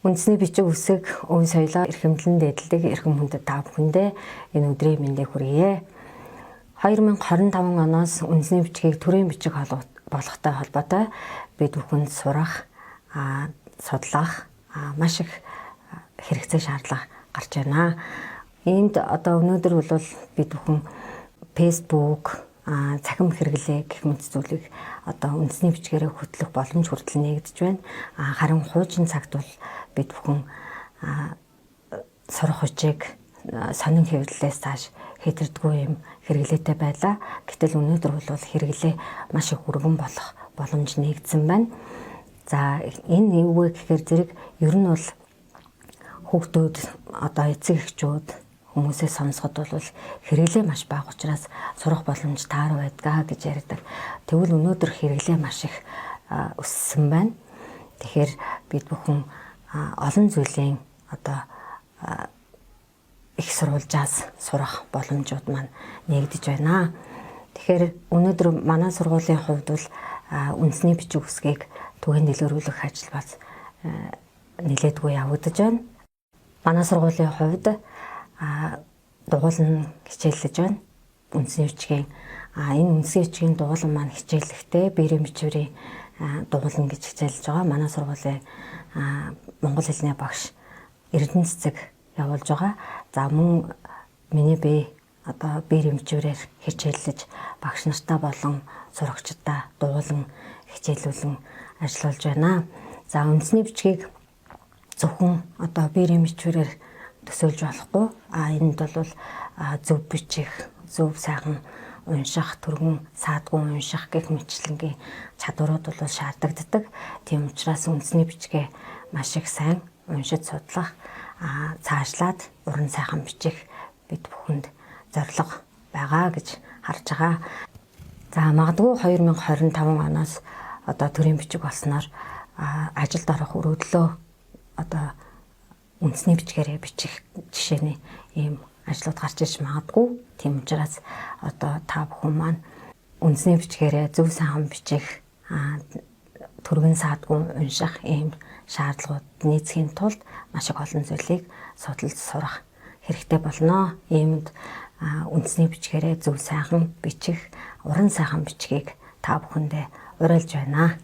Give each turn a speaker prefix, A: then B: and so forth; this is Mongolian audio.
A: Үндэсний бичиг үсэг өв соёлоо эрхэмлэн дээдэлдэг эрхэм хүндэт та бүхэндээ энэ өдрийн мэндийг хүргье. 2025 оноос үндэсний бичгийг төрийн бичиг болгохтой холбоотой бид бүхэнд сурах, судлах маш их хэрэгцээ шаардлага гарч байна. Энд одоо өнөөдөр бол бид бүхэн Facebook, цахим хэрэглээ гэх мэт зүйлийг одоо үндэсний бичгээрээ хөтлөх боломж хүртэл нээгдэж байна. Харин хуучин цагт бол бид бүхэн сурах хүчийг сонин хэвлэлээс цааш хэтэрдэггүй юм хэрэглээтэй байлаа. Гэтэл өнөөдөр бол хэрэглээ маш их өргөн болох боломж нээгдсэн байна. За, энэ юу вэ гэхээр зэрэг ер нь бол хүүхдүүд, одоо эцэг эхчүүд хүмүүсээ сонсоход бол хэрэглээ маш бага учраас сурах боломж таар байдгаа гэж ярьдаг. Тэгвэл өнөөдөр хэрэглээ маш их өссөн байна. Тэгэхээр бид бүхэн олон зүйлийн одоо их сурвалжаас сурах боломжууд маань нээгдэж байна. Тэгэхээр өнөөдөр манай сургуулийн хувьд бол үндэсний бичиг үсгийг түгээн дэлгэрүүлэх ажил бас нэлээдгүй явагдаж байна. Манай сургуулийн хувьд дугуулн хичээллэж байна. Үндэсний бичгийн энэ үндэсний бичгийн дугуулан маань хичээллэхдээ бэрийн бичвэрийн дугуулна гэж хичээлж байгаа. Манай сургуулийн монгол хэлний багш Эрдэнэ цэцэг явуулж байгаа. За, мөн миний бие одоо бэрийн бичвэрээр хичээллэж багш нартаа болон сурагчдаа дугуулan хичээлүүлэн ажиллуулж байна. За, үндэсний бичгийг зөвхөн одоо бэрийн бичвэрээр төсөөлж болохгүй. Энд бол зөв бичих, зөв сайхан унших, түргэн саадгүй унших гэх мэтчилэнгийн чадварууд бол шаардагддаг. Тийм учраас үндэсний бичгээ маш их сайн уншиж судлах, цаашлаад уран сайхан бичих бид бүхэнд зорилго байгаа гэж харж байгаа. За, магадгүй 2025 оноос одоо төрийн бичиг болсноор ажилд орох өргөдлөө одоо үндэсний бичгээрээ бичих жишээний ийм ажлууд гарч иж магадгүй. Тийм учраас одоо та бүхэн маань үндэсний бичгээрээ зөв сайхан бичих, түргэн саадгүй унших ийм шаардлагууд нийцхийн тулд маш их олон зүйлийг судалж сурах хэрэгтэй болно. Иймд үндэсний бичгээрээ зөв сайхан бичих, уран сайхан бичгийг та бүхэндээ уриалж байна.